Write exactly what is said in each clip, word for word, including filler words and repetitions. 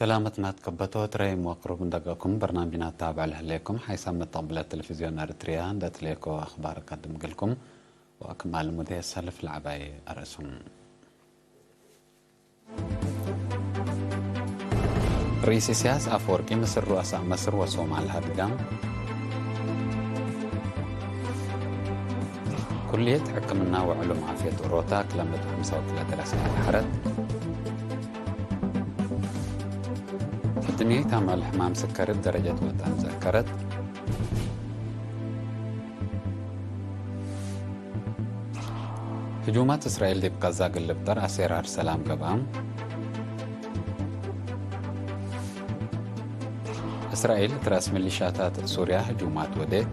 ሰላመት ናትከበቶ ትረይም ወቅሩብ እንደገኩም በርናምጅና ታብዕ ለህሌኩም ሓይሳም መተቅብለት ቴሌቪዝዮን ኤረትርያ እንደ ትሌኮ አኽባር ቀድም እግልኩም ወአክማል ሙዴ ሰልፍ ለዐባይ አርእሱም። ርኢስ ኢሳያስ አፈወርቂ ምስል ሩአሳእ መስር ወሶማል ሀድጋም። ኩልየት ሕክምና ወዕሉም ዓፍየት ኦሮታ ክለ ምእት ወሐምሳ ወክልኤ ደረሰ አድሐረት። እድንየት አምዕል ሕማም ስከርት ደረጀት ወጠን ዘከረት። ህጁማት እስራኤል ዲብ ቀዛ እግል ልብጠር አሴራር ሰላም ገብአም። እስራኤል እት ረአስ ሚሊሻታት ሱርያ ህጁማት ወዴት።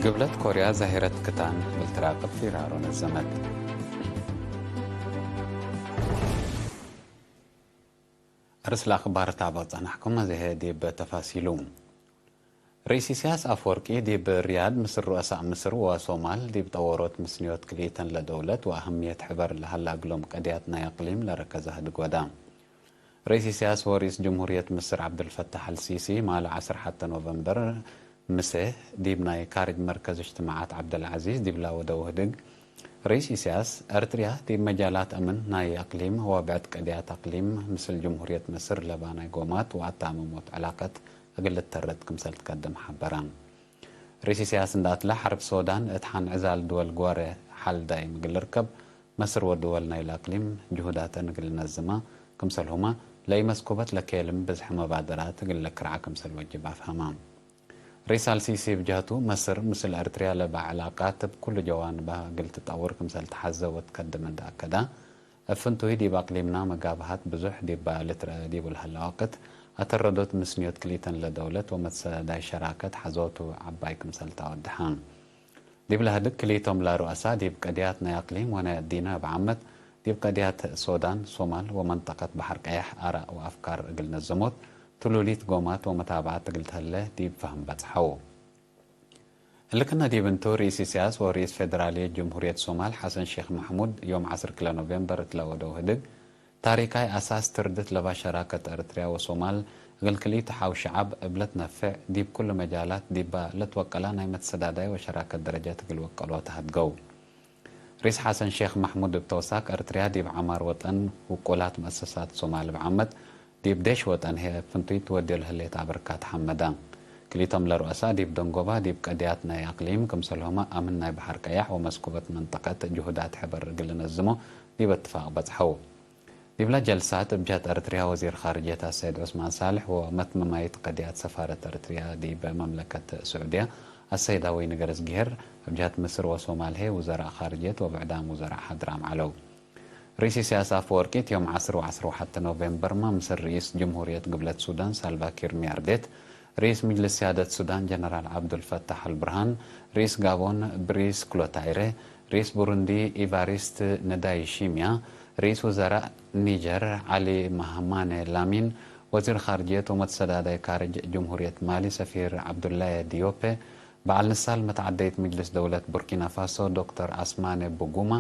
ግብለት ኮርያ ዛሂረት ክታን እግል ትራቅብ ፊራሮ ነዘመት። አርእስ ለአኽባር ታብዕ ጸናሕኩም፣ አዜ ህዬ ዲብ ተፋሲሉ። ርኢስ ኢሳያስ አፈወርቂ ዲብ ሪያድ ምስል ሩአሳእ ምስር ወሶማል ዲብ ጠወሮት ምስንዮት ክልኢተን ለደውለት ወአህምየት ሕበር ለሀላ እግሎም ቀድያት ናይ አቅሊም ለረከዘ ህድግ ወዳ። ርኢስ ኢሳያስ ወርኢስ ጅምሁርየት ምስር ዐብዱልፈታሕ አልሲሲ ማለ ዐስር ሐተ ኖቨምበር ምሴ ዲብ ናይ ካርጅ መርከዝ እጅትማዓት ዐብደልዐዚዝ ዲብላ ወደው ህድግ፣ ርኢስ ኢሳያስ፣ ኤረትርያ ዲብ መጃላት አምን ናይ አቅሊም ወብዕድ ቀድያት አቅሊም ምስል ጅምሁርየት ምስር ለባናይ ጎማት ወአታምሞት ዕላቀት እግል ልተርድ ክምሰል ትቀድም ሐበረ። ርኢስ ኢሳያስ እንደ አትለ፣ ሐርብ ሶዳን እት ሐን ዕዛል ድወል ግወሬ ሐል ዳይም እግል ልርከብ፣ መስር ወድወል ናይለ አቅሊም ጅሁዳተን እግል ልነዝማ ክምሰልሁመ ለኢመስኩበት ለኬልም ብዝሕ መባደራት እግል ልክርዓ ክምሰል ወጅብ አፍሀመ። ርኢስ አልሲሲ እብ ጀህቱ፣ መስር ምስል ኤረትርያ ለበ ዕላቃት እብ ኩሉ ጀዋንባ እግል ትጠውር ክምሰል ተሐዘ ወትከድም እንደ አከደ፣ እብ ፍንቱይ ዲብ አቅሊምና መጋብሀት ብዙሕ ዲባ ልትረአ ዲቡ ለሀለ ወቅት፣ አተረዶት ምስንዮት ክልኢተን ለደውለት ወመትሰዳይ ሸራከት ሐዞቱ ዐባይ ክምሰል ተአወድሐ። ዲብለ ህድግ ክልኢቶም ለሩአሳ ዲብ ቀድያት ናይ አቅሊም ወናይ አዲነ እብ ዓመት፣ ዲብ ቀድያት ሶዳን፣ ሶማል ወመንጠቀት በሐር ቀየሕ አራእ ወአፍካር እግል ነዘሞት ትሉሊት ጎማት ወመታብዐት እግል ተህለ ዲብ ፈህም በጽሐው። እሊ ክነ ዲብ እንቱ፣ ርኢስ ኢሳያስ ወርኢስ ፌደራልየት ጅምሁርየት ሶማል ሐሰን ሼክ መሕሙድ ዮም ዐስር ክለ ኖቬምበር እት ለወደው ህድግ፣ ታሪካይ አሳስ ትርድት ለባ ሸራከት ኤረትርያ ወሶማል፣ እግል ክልኢቱ ሐው ሸዐብ እብ ለትነፌዕ፣ ዲብ ኩሉ መጃላት ዲባ ለትወቀላ ናይ መትሰዳዳይ ወሸራከት ደረጀት እግል ወቀሎ ተሀድገው። ርኢስ ሐሰን ሼክ መሕሙድ እብ ተውሳክ፣ ኤረትርያ ዲብ ዐማር ወጠን ውቁላት መአሰሳት ሶማል እብ ዓመት፣ ዲብ ዴሽ ወጠን ህዬ ፍንቱይ ትወዴ ለህሌት አበርካት ሐመዳ። ክልኢቶም ለሩአሳ ዲብ ደንጎባ ዲብ ቀድያት ናይ አቅሊም፣ ክምሰልሁመ አምን ናይ በሐር ቀያሕ ወመስኩበት መንጠቀት ጅሁዳት ሕበር እግል ልነዝሞ ዲብ እትፋቅ በጽሐው። ዲብለ ጀልሳት፣ እብ ጀህት ኤረትርያ ወዚር ካርጅየት አሰይድ ዑስማን ሳልሕ ወመትመማይት ቀድያት ሰፋረት ኤረትርያ ዲብ መምለከት ስዑድያ አሰይድ ሀወይኒ ገረዝጊሄር፣ እብ ጀህት ምስር ወሶማል ህዬ ውዘራእ ካርጅየት ወብዕዳም ውዘራእ ሓድራም ዐለው። ርኢስ ኢሳያስ አፈወርቂ፣ እት ዮም ዐስር ወዐስር ወሐተ ኖቬምበርመ፣ ምስል ርኢስ ጅምሁርየት ግብለት ሱዳን ሳልቫኪር ሚያርዴት፣ ርኢስ ምጅልስ ስያደት ሱዳን ጀነራል ዐብዱልፈታሕ አልብርሃን፣ ርኢስ ጋቦን ብሪስ ክሎታይሬ፣ ርኢስ ቡሩንዲ ኢቫሪስት ንዳይሺምያ፣ ርኢስ ውዘራእ ኒጀር ዐሊ ማህማነ ላሚን፣ ወዚር ካርጅየት ወመትሰዳዳይ ካርጅ ጅምሁርየት ማሊ ሰፊር ዐብዱላየ ዲዮፔ፣ በዐል ንሳል መትዐደይት ምጅልስ ደውለት ቡርኪና ፋሶ ዶክተር አስማኔ ቡጉማ፣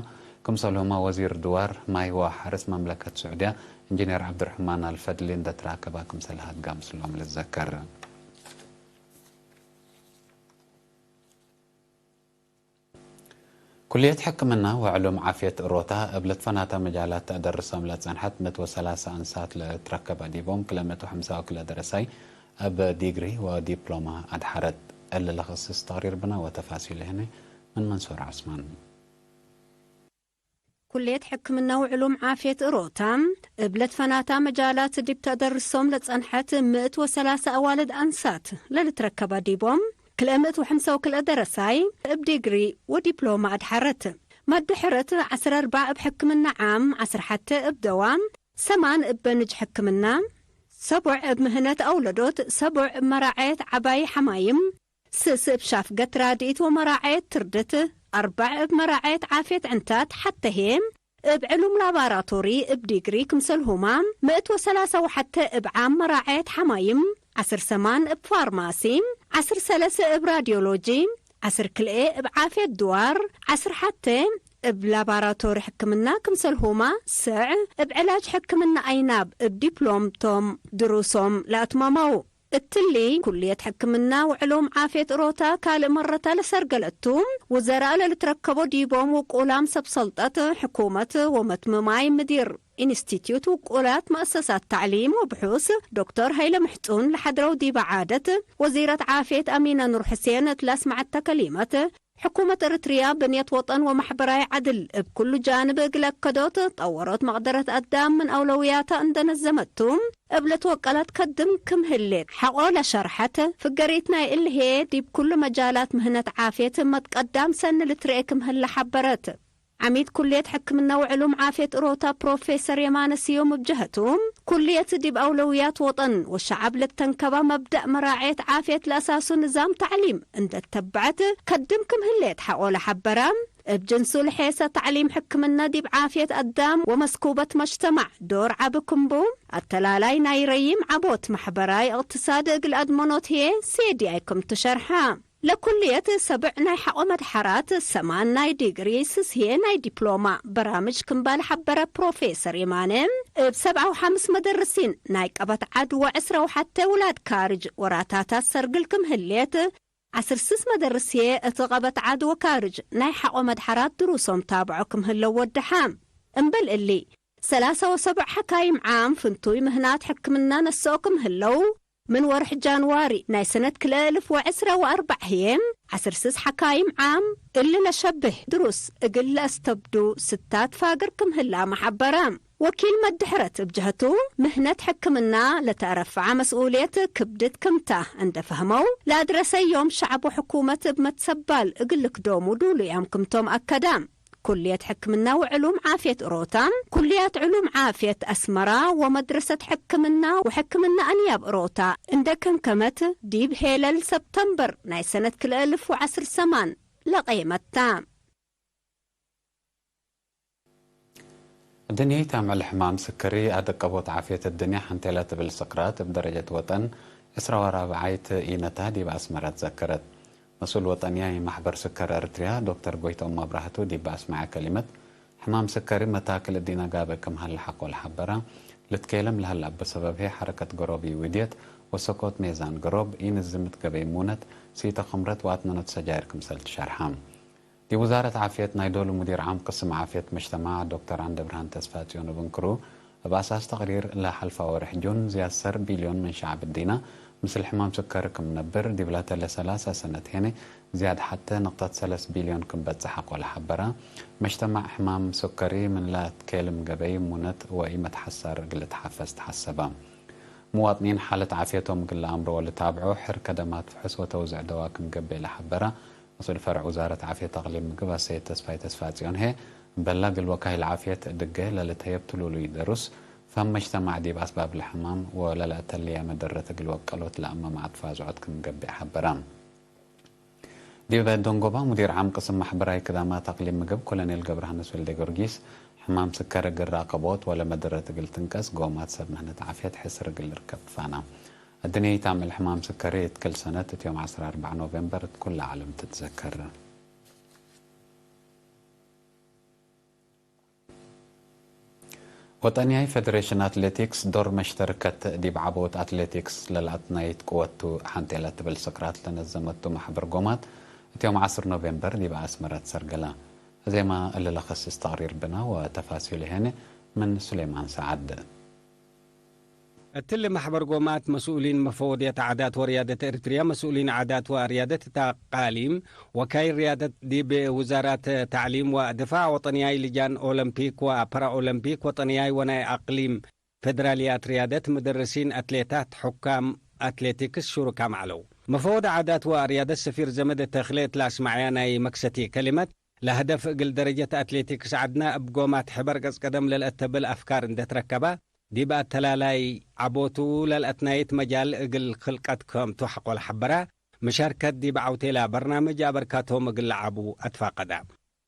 ክምሰልሁመ ወዚር ድዋር ማይ ወሐርስ መምለከት ስዑድያ እንጅኔር ዐብዱርሕማን አልፈድሊ እንደ ትራከባ ክምሰል ሀድጋ ምስሎም ልዘከር። ኩልየት ሕክምና ወዕሉም ዓፍየት እሮታ እብ ልትፈናተ መጃላት ተአደርሶም ለጸንሐት ምእት ወሰላሰ አንሳት ለትረከበ ዲቦም ክለ ምእት ወሐምሳ ወክልኤ ደረሳይ እብ ዲግሪ ወዲፕሎማ አድሐረት። እሊ ለክስስ ተቅሪር ብነ ወተፋሲሉ ህነ ምን መንሱር ዐስማን። ኩልየት ሕክምና ወዕሉም ዓፍየት እሮታ እብ ለትፈናታ መጃላት ዲብ ተአደርሶም ለጸንሐት ምእት ወሰላሰ አዋልድ አንሳት ለልትረከበ ዲቦም፣ ክልኤ ምእት ወሐምሳ ወክልኤ ደረሳይ እብ ዲግሪ ወዲፕሎማ አድሐረት። ማድ ድሕረት ዐስር አርባዕ እብ ሕክምና ዓም፣ ዐስር ሐቴ እብ ደዋም፣ ሰማን እብ በንጅ ሕክምና፣ ሰቦዕ እብ ምህነት አውለዶት፣ ሰቦዕ እብ መራዐየት ዐባይ ሐማይም፣ ስስ እብ ሻፍገት ራድኢት ወመራዐየት ትርድት፣ አርበዕ እብ መራዐየት ዓፍየት ዕንታት፣ ሐተ ህዬ እብ ዕሉም ላባራቶሪ እብ ዲግሪ ክምሰልሁማ፣ ምእት ወሰላሰ ወሐተ እብ ዓም መራዐየት ሐማይም፣ ዐስር ሰማን እብ ፋርማሲ፣ ዐስር ሰለሰ እብ ራድዮሎጂ፣ ዐስር ክልኤ እብ ዓፍየት ድዋር፣ ዐስር ሐቴ እብ ላባራቶሪ ሕክምና ክምሰልሁመ ሰዕ እብ ዕላጅ ሕክምና አይናብ እብ ዲፕሎም ቶም ድሩሶም ለአትመመው። እትሊ፣ ኩልየት ሕክምና ወዕሉም ዓፍየት እሮታ ካልእ መረታ ለሰርገለት ቱ፣ ውዘራእ ለልትረከቦ ዲቦም ውቁላም ሰብ ሰልጠት ሕኩመት ወመትምማይ ምዲር ኢንስቲትዩት ውቁላት መአሰሳት ተዕሊም ወብሑስ ዶክተር ሀይለ ምሕጹን ለሐድረው ዲበ ዓደት፣ ወዚረት ዓፍየት አሚነ ኑር ሕሴን እት ለአስመዐተ ከሊመት፣ ሕኩመት ኤረትርያ ብንየት ወጠን ወመሕበራይ ዐድል እብ ኩሉ ጃንብ እግል አከዶት፣ ጠወሮት መቅደረት አዳም ምን አውለውያታ እንደ ነዘመት ቱ፣ እብ ለትወቀላት ከድም ክም ህሌት ሐቆ ለሸርሐት፣ ፍገሪት ናይ እሊ ህዬ ዲብ ኩሉ መጃላት ምህነት ዓፍየት መትቀዳም ሰኒ ልትርኤ ክም ህለ ሐበረት። ዐሚድ ኩልየት ሕክምና ወዕሉም ዓፍየት እሮታ ፕሮፌሰር የማነ ስዩም እብ ጀሀቱ፣ ኩልየት ዲብ አውለውያት ወጠን ወሸዐብ ለተንከባ መብደእ መራዐየት ዓፍየት ለአሳሱ ንዛም ተዕሊም እንዴ ተበዐት ከድም ክም ህሌት ሐቆ ለሐበረ፣ እብ ጅንሱ ለሔሰ ተዕሊም ሕክምና ዲብ ዓፍየት አዳም ወመስኩበት መጅተማዕ ዶር ዐቢ ክም ቡ፣ አተላላይ ናይ ረይም ዐቦት መሕበራይ እቅትሳድ እግል አድመኖት ህዬ ሴድያይ ክም ቱ ሸርሐ። ለኩልየት ሰብዕ ናይ ሐቆ መድሐራት፣ ሰማን ናይ ዲግሪ፣ ስስ ህዬ ናይ ዲፕሎማ በራምጅ ክም ባል ሐበረ ፕሮፌሰር የማነ፣ እብ ሰብዓ ወሐምስ መደርሲን ናይ ቀበት ዐድ ወዕስረ ወሐቴ ውላድ ካርጅ ወራታታት ሰርግል ክም ህሌት፣ ዐስር ስስ መደርስ ህዬ እት ቀበት ዐድ ወካርጅ ናይ ሐቆ መድሐራት ድሩሶም ታብዖ ክም ህለው ወደሐ። እምበል እሊ፣ ሰላሳ ወሰብዕ ሐካይም ዓም ፍንቱይ ምህናት ሕክምና ነስኦ ክም ህለው፣ ምን ወርሕ ጃንዋሪ ናይ ሰነት ክልኤ እልፍ ወዕስረ ወአርበዕ ህዬ፣ ዐስር ስስ ሐካይም ዓም እሊ ለሸብህ ድሩስ እግል ለአስተብዱ ስታት ፋግር ክም ህለ አመሐበረ። ወኪል መድሕረት እብ ጀህቱ፣ ምህነት ሕክምና ለተአረፍዐ መስኡልየት ክብድት ክምታ እንደ ፈህመው፣ ለአድረሰዮም ሸዐብ ወሕኩመት እብ መትሰባል እግል ልክዶሙ ዱሉያም ክምቶም አከደ። ኩልየት ሕክምና ወዕሉም ዓፍየት እሮታ፣ ኩልያት ዕሉም ዓፍየት አስመራ ወመድረሰት ሕክምና ወሕክምና አንያብ እሮታ እንደ ከምከመት፣ ዲብ ሄለል ሰብተምበር ናይ ሰነት ክልኤ እልፍ ወዐስር ሰማን ለቀየመታ። እድንየይ ታምዕል ሕማም ስከሪ አደቀቦት ዓፍየት እድንያ ሐንቴ ለትብል ስቅራት እብ ደረጀት ወጠን ዕስራ ወራብዓይት ኢነታ ዲብ አስመረ ትዘከረት። መስኡል ወጠንያይ ማሕበር ስከር ኤረትርያ ዶክተር ጎይትኦም መብራህቱ ዲብ አስመዐ ከሊመት፣ ሕማም ስከሪ መታክል እዲነ ጋብእ ክም ሀለ ሐቆ ለሐበረ፣ ልትኬለም ለሀለ እብ ሰበብ ህዬ ሐረከት ገሮብ ኢውድየት ወሰኮት ሜዛን ገሮብ ኢንዝምት ገበይ ሙነት፣ ሲተ ክምረት ወአትመኖት ሰጃይር ክምሰል ትሸርሐ። ዲብ ውዛረት ዓፍየት ናይ ዶሉ ሙዲር ዓም ቅስም ዓፍየት መጅተማዕ ዶክተር አንደብርሃን ተስፋጽዮን እብ እንክሩ፣ እብ አሳስ ተቅሪር ለሐልፋ ወርሕ ጁን ዝያድ ሰር ቢልዮን ምን ሸዐብ እዲነ ምስል ሕማም ስከሪ ክም ነብር፣ ዲብ ለተለ ሰላሳ ሰነት ሄነ ዝያድ ሐቴ ንቅጠት ሰለስ ቢልዮን ክም በጽሕ አቆለ ሐበረ። መጅተማዕ ሕማም ስከሪ ምን ለአትኬልም ገበይ ሙነት ወኢመትሐሳር እግል ልትሓፈዝ ተሐሰበ። ሙዋጥኒን ሓለት ዓፍየቶም እግል ለአምሮ ወልታብዖ ሕር ከደማት ፍሑስ ወተውዝዕ ደዋ ክም ገብእ ለሐበረ፣ መስኡል ፈርዕ ውዛረት ዓፍየት አቅሊም ምግብ አሰይድ ተስፋይ ተስፋጽዮን ህዬ፣ እምበል እግል ወካይል ዓፍየት ድጌ ለልትሀየብ ትሉሉይ ደሩስ፣ ፈም መጅተማዕ ዲብ አስባብ ለሕማም ወለለአተልየ መደረት እግል ወቀሎት ለአመ መአትፋዝዖት ክም ገብእ ሐበረ። ዲበ ደንጎባ ሙዲር ዓም ቅስም ማሕበራይ ክዳማት አቅሊም ምግብ ኮሎኔል ገብረሃንስ ወልደጊዮርጊስ፣ ሕማም ስከሪ እግል ራቀቦት ወለመደረት እግል ትንቀስ ጎማት ሰብ ምህነት ዓፍየት ሕስር እግል ልርከብ ትፋና። እድንየይ ታምዕል ሕማም ስከሪ እት ክል ሰነት እት ዮም ዐስራ አርበዕ ኖቬምበር እት ኩለ ዐለም ትትዘከር። ወጠንያይ ፌደሬሽን አትሌቲክስ ዶር መሽተርከት ዲብ ዐቦት አትሌቲክስ ለለአትናይት ቅወቱ ሐንቴ ለትብል ስቅራት ለነዘመቱ ማሕበር ጎማት እት ዮም ዐስር ኖቬምበር ዲብ አስመረ ትሰርገለ። አዜመ እሊ ለከስስ ተቅሪር ብነ ወተፋሲሉ ሄነ ምን ሱሌማን ሰዓድ። እትሊ መሕበር ጎማት መስኡሊን መፈወድየት ዓዳት ወርያደት ኤሪትርያ፣ መስኡሊን ዓዳት ወአርያደት እት አቃሊም፣ ወካይል ርያደት ዲብ ውዛራት ተዕሊም ወድፋዕ ወጠንያይ፣ ልጃን ኦለምፒክ ወፓራኦለምፒክ ወጠንያይ ወናይ አቅሊም ፌደራልያት ርያደት፣ ምደርሲን፣ አትሌታት፣ ሑካም አትሌቲክስ ሹሩካም ዐለው። መፈወድ ዓዳት ወአርያደት ሰፊር ዘመደ ተክሌ እት ለአስመዐያ ናይ መክሰቲ ከሊመት፣ ለሀደፍ እግል ደረጀት አትሌቲክስ ዐድነ እብ ጎማት ሕበር ገጽ ቀደም ለልአተብል አፍካር እንዴ ትረከበ፣ ዲብ አተላላይ ዐቦቱ ለልአትናይት መጃል እግል ክልቀት ክምቱ ሐቆ ለሐበረ፣ መሻርከት ዲብ ዐውቴላ በርናምጅ አበርካቶም እግል ለዐቡ አትፋቀደ።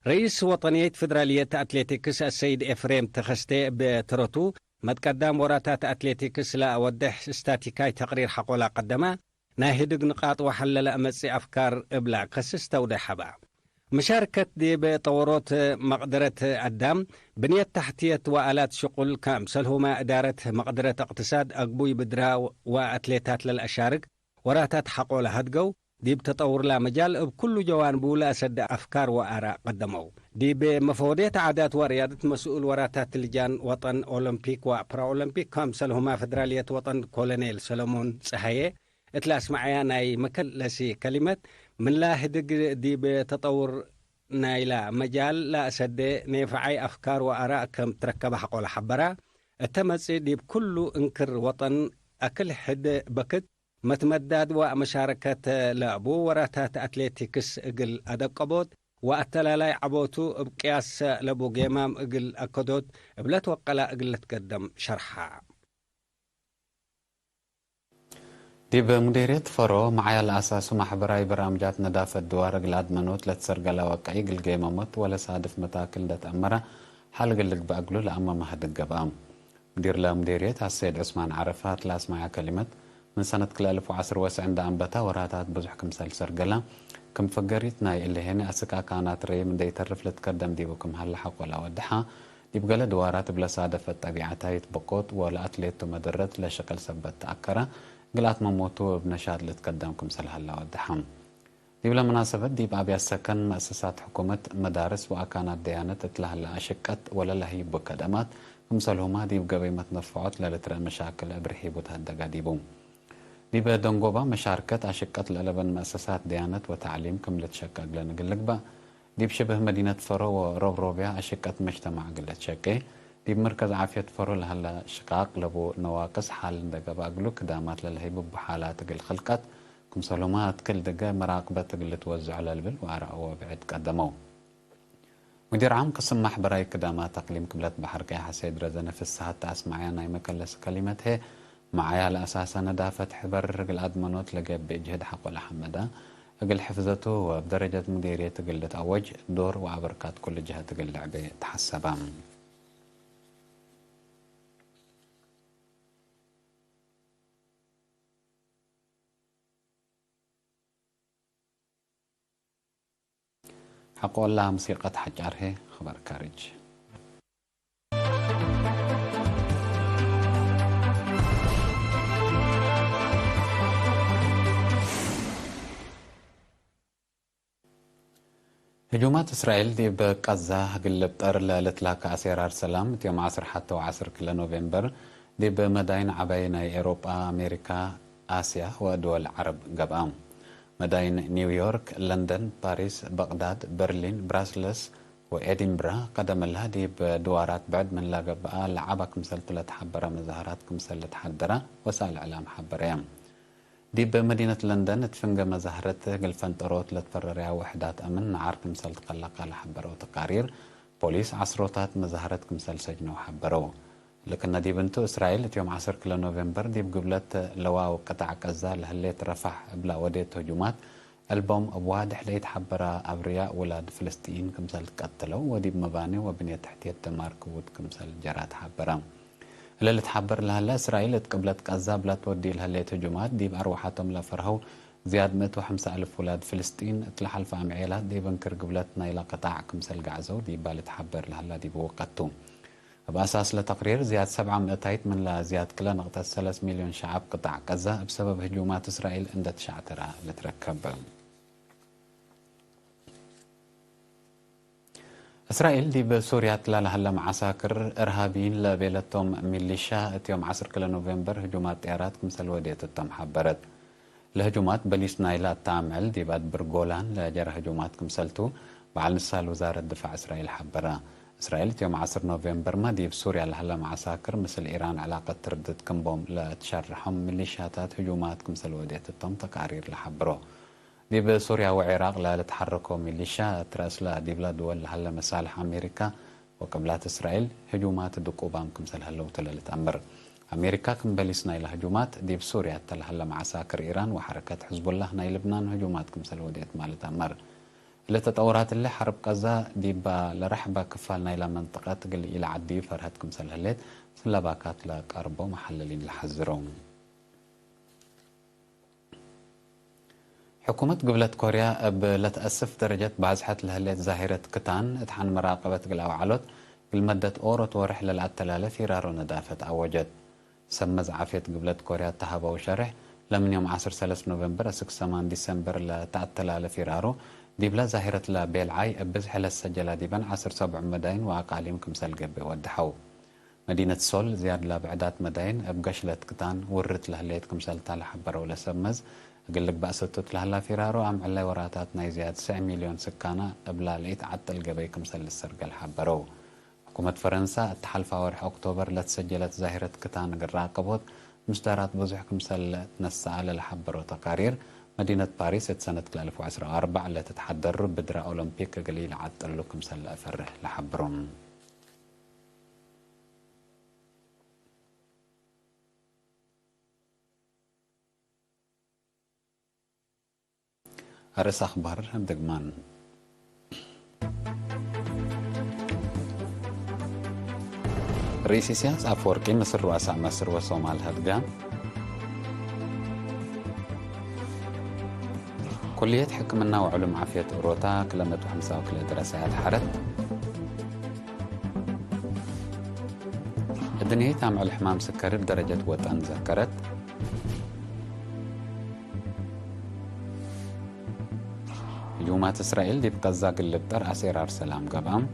ረኢስ ወጠንየት ፌደራልየት አትሌቲክስ አሰይድ ኤፍሬም ተኸስቴ እብ ተረቱ፣ መትቀዳም ወራታት አትሌቲክስ ለአወድሕ ስታቲካይ ተቅሪር ሐቆ ለአቀደመ፣ ናይ ህድግ ንቃጥ ወሐል ለለአመጽእ አፍካር እብለ ከስስ ተውዴሕ ሀበ። መሻርከት ዲብ ጠወሮት መቅደረት አዳም፣ ብንየት ተሕትየት ወአላት ሽቁል፣ ከምሰልሁመ እዳረት መቅደረት እቅትሳድ፣ አግቡይ ብድራ ወአትሌታት ለልአሻርክ ወራታት ሐቆ ለሀድገው፣ ዲብ ተጠውርላ መጃል እብ ኩሉ ጀዋንቡ ለአሰደ አፍካር ወአራእ ቀደመው። ዲብ መፈወድየት ዓዳት ወርያደት መስኡል ወራታት ልጃን ወጠን ኦሎምፒክ ወፕራኦሎምፒክ፣ ከምሰልሁመ ፈደራልየት ወጠን ኮሎኔል ሰለሞን ጸሃየ፣ እት ለአስመዐያ ናይ መከለሲ ከሊመት፣ ምንላ ህድግ ዲብ ተጠውር ናይላ መጃል ለአሰዴ ኔፍዓይ አፍካር ወአራእ ከም ትረከበ ሐቆ ለሐበራ፣ እተ መጽእ ዲብ ኩሉ እንክር ወጠን አክል ሕድ በክት መትመዳድ ወመሻረከት ለቡ ወራታት አትሌቲክስ እግል አደቀቦት ወአተላላይ ዐቦቱ እብ ቅያስ ለቡ ጌማም እግል አከዶት እብ ለትወቀላ እግል ልትገደም ሸርሐ። ዲብ ሙዴርየት ፈሮ መዓያ ለአሳሱ ማሕበራዊ በርአምጃት ነዳፈት ድዋር እግል አድመኖት ለትሰርገለ ወቀይ እግል ጌመሞት ወለሳድፍ መታክል እንደ ተአመረ ሐል እግል ልግበእ እግሉ ለአመ መህድግ ገብአ። ሙዲር ለሙዴርየት አሰይድ ዑስማን ዐረፋት ለአስመዐ ከሊመት፣ ምን ሰነት ክልኤ አልፍ ወዐስር ወስዕ እንደ አንበተ ወራታት ብዙሕ ክምሰል ሰርገለ፣ ክም ፈገሪት ናይ እሊ ሄኒ አስክ አካናት ረይም እንደ ኢተርፍ ልትከደም ዲቡ ክም ሀለ ሐቆ ለአወድሐ፣ ዲብ ገሌ ድዋራት እብለ ሳደፈት ጠቢዐት ይትበቆት ወለአትሌቱ መደረት ለሽቅል ሰበት ተአከረ፣ እግል አትመሞቱ እብ ነሻጥ ልትከደም ክምሰል ሀለ አወድሐ። ዲብለ መናሰበት ዲብ አብያት ሰከን፣ መአሰሳት ሕኩመት፣ መዳርስ ወአካናት ደያነት እት ለሀለ አሽቀት ወለለህይቡ ከደማት፣ ክምሰልሁመ ዲብ ገበይ መትነፈዖት ለልትረአ መሻክል እብ ርሒቡ ተሀደገ ዲቡ። ዲበ ደንጎባ መሻርከት አሽቀት ለአለበን መአሰሳት ደያነት ወተዕሊም ክም ልትሸቄ እግለን እግል ልግበእ፣ ዲብ ሽብህ መዲነት ፈሮ ወሮብሮብያ አሽቀት መጅተማዕ እግል ልትሸቄ፣ ዲብ መርከዝ ዓፍየት ፈሮ ለሀለ ሽቃቅ ለቡ ነዋቅስ ሐል እንደ ገብአ እግሉ ክዳማት ለለህይብ እቡ ሓላት እግል ክልቀት፣ ክምሰልሁመ እት ክል ድገ መራቅበት እግል ልትወዝዖ ለልብል ወአርአወ ብዕድ ቀደመው። ሙዲር ዓም ቅስም ማሕበራዊ ክዳማት አቅሊም ቅብለት በሐር ቀያሕ ሰይድ ረዘነ ፍስሐት ተአስመዐያ ናይ መከለስ ከሊመት ህዬ፣ መዓያ ለአሳሰ ነዳፈት ሕበር እግል አድመኖት ለገብእ ጅህድ ሐቆ ለሐመደ፣ እግል ሕፍዘቱ ወእብ ደረጀት ሙዴርየት እግል ልትአወጅ ዶር ወአበርካት ኩሉ ጀሀት እግል ልዕቤ ተሐሰበ። ሐቆላ ሙሲቀት ሐጫር ህዬ፣ ኸበር ካርጅ። ህጁማት እስራኤል ዲብ ቀዛ እግል ልብጠር ለልትላከ አሴራር ሰላም፣ እት ዮም ዐስር ሐቴ ወዐስር ክለ ኖቬምበር፣ ዲብ መዳይን ዐባይ ናይ ኤሮጳ፣ አሜሪካ፣ አስያ ወድወል ዐረብ ገብአ። መዳይን ኒውዮርክ፣ ለንደን፣ ፓሪስ፣ በቅዳድ፣ በርሊን፣ ብራስለስ ወኤዲንብራ ቀደም እላ ዲብ ድዋራት ብዕድ ምን ለገብአ ለዐበ ክምሰልቱ ለተሐበረ መዛህራት ክምሰል ልትሐደረ ወሳእል እዕላም ሐበረየ። ዲብ መዲነት ለንደን እት ፍንገ መዛህረት እግል ፈንጠሮት ለትፈረረያ ውሕዳት አምን ነዓር ክምሰል ትቀለቀ ለሐበረው ተቃሪር፣ ፖሊስ ዐስሮታት መዛህረት ክምሰል ሰጅነው ሐበረው። ልክነ ዲብ እንቱ፣ እስራኤል እት ዮም ዐስር ክለ ኖቬምበር ዲብ ግብለት ለዋው ቅጣዕ ቀዛ ለህሌት ረፋሕ እብላ ወዴት ህጁማት፣ እልቦም እብ ዋድሕ ለኢትሐበራ አብርያእ ውላድ ፍልስጢን ክምሰል ትቀትለው ወዲብ መባኒ ወብንየት ተሕትየት ደማር ክዉት ክምሰል ጀራ ተሐበረ። እለ ልትሐበር ለሀለ፣ እስራኤል እት ቅብለት ቀዛ እብላ ትወዲ ለህሌት ህጁማት፣ ዲብ አርወሐቶም ለፈርሀው ዝያድ ምእት ወሐምሳ አልፍ ውላድ ፍልስጢን እት ለሐልፈ አምዔላት ዲብ እንክር ግብለት ናይላ ቅጣዕ ክምሰል ገዐዘው ዲባ ልትሐበር ለሀላ ዲብ ወቀት ቱ። እብ አሳስ ለተቅሪር፣ ዝያድ ሰብዓ ምእታይት ምን ለዝያድ ክለ ነቅጠት ሰለስ ሚልዮን ሸዐብ ቅጣዕ ቀዛ እብ ሰበብ ህጁማት እስራኤል እንደ ትሸዕተረ ልትረከብ። እስራኤል ዲብ ሱርያ እትላ ለሀለ መዓሳክር እርሃብይን ለቤለቶም ሚሊሻ እት ዮም ዐስር ክለ ኖቬምበር ህጁማት ጥያራት ክምሰል ወዴት እቶም ሐበረት። ለህጁማት በሊስ ናይላ እተ አምዕል ዲብ አድብር ጎላን ለጀረ ህጁማት ክምሰልቱ በዐል ንሳል ውዛረት ድፋዕ እስራኤል ሐበረ። እስራኤል እት ዮም ዐስር ኖቬምበርመ ዲብ ሱርያ ለሀለ መዓሳክር ምስል ኢራን ዕላቀት ትርድት ክም ቦም ለትሸርሖም ሚሊሻታት ህጁማት ክምሰል ወዴት እቶም ተቃሪር ለሐብሮ። ዲብ ሱርያ ወዒራቅ ለልትሐረኮ ሚሊሻ እት ረአስለ ዲብለ ድወል ለሀለ መሳልሕ አሜሪካ ወቅብላት እስራኤል ህጁማት ድቁባም ክምሰል ሀለው ተ ለልትአመር። አሜሪካ ክም በሊስ ናይለ ህጁማት ዲብ ሱርያ እተ ለሀለ መዓሳክር ኢራን ወሐረከት ሕዝቡላህ ናይ ልብናን ህጁማት ክምሰል ወዴት ማ ልትአመር። እለ ተጠውራት እለ ሐርብ ቀዛ ዲባ ለረሕበ ክፋል ናይለ መንጠቀት እግል ኢለዐድዩ ፈርሀት ክምሰል ህሌት ስለባካት ለቀርቦ መሐለሊን ለሐዝረው። ሕኩመት ግብለት ኮርያ እብ ለትአስፍ ደረጀት ባዝሐት ለህሌት ዛሂረት ክታን እት ሐን መራቀበት እግል አውዐሎት፣ እግል መደት ኦሮት ወርሕ ለለአተላለ ፊራሮ ነዳፈት አወጀት። ሰብ መዝ ዓፍየት ግብለት ኮርያ እተ ሀበው ሸሬሕ፣ ለምን ዮም ዐስር ሰለስ ኖቨምበር እስክ ሰማን ዲሰምበር ለተአተላለ ፊራሮ፣ ዲብለ ዛሂረት ለቤልዓይ እብ ብዝሕ ለትሰጀላ ዲበን ዐስር ሰብዑ መዳይን ወአቃሊም ክምሰል ገብእ ወደሐው። መዲነት ሶል ዝያድ ለብዕዳት መዳይን እብ ገሽለት ክታን ውርት ለህሌት ክምሰልታ ለሐበረው ለሰብ መዝ፣ እግል ልግባእ ሰቱት ለህላ ፊራሮ አምዕላይ ወራታት ናይ ዝያድ ስዕ ሚልዮን ስካና እብላ ለኢትዓጥል ገበይ ክምሰል ልሰርገል ሐበረው። ሕኩመት ፈረንሳ እት ሐልፋ ወርሕ ኦክቶበር ለትሰጀለት ዛሂረት ክታን እግል ራቀቦት ምስዳራት ብዙሕ ክምሰል ለትነሰአ ለለሐበረው ተቃሪር፣ መዲነት ፓሪስ እት ሰነት ክልኤ አልፍ ወዐስር ወአርበዕ ለትትሐደሩ ብድረ ኦሎምፒክ እግል ኢለዓጥሉ ክምሰል ለአፈርህ ለሐብሮም። አርእስ አኽባር እብ ድግማን። ርኢስ ኢሳያስ አፈወርቂ ምስል ሩአሳእ መስር ወሶማል ሀድጋ። ኩልየት ሕክምና ወዕሉም ዓፍየት ኦሮታ ክለ መቱ ወሐምሳ ወክልኤ ደረሳያት ሐረት። እድንየት አምዕል ሕማም ስከሪ እብ ደረጀት ወጠን ዘከረት። ህጁማት እስራኤል ዲብ ቀዛ እግል ልብጠር አሴራር ሰላም ገብአም።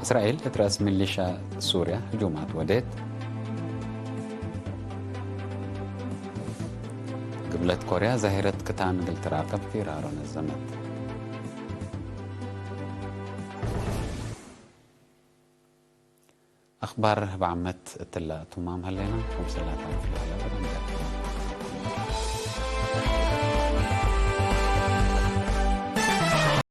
እስራኤል እት ረአስ ሚሊሻ ሱርያ ህጁማት ወዴት። ግብለት ኮርያ ዛሂረት ክታን እግል ትራቀብ ፊራሮ ነዘመት። አኽባር እብ ዓመት እትለ ቱማም ሀሌና። ክምሰል ለአተላለ በደንገ።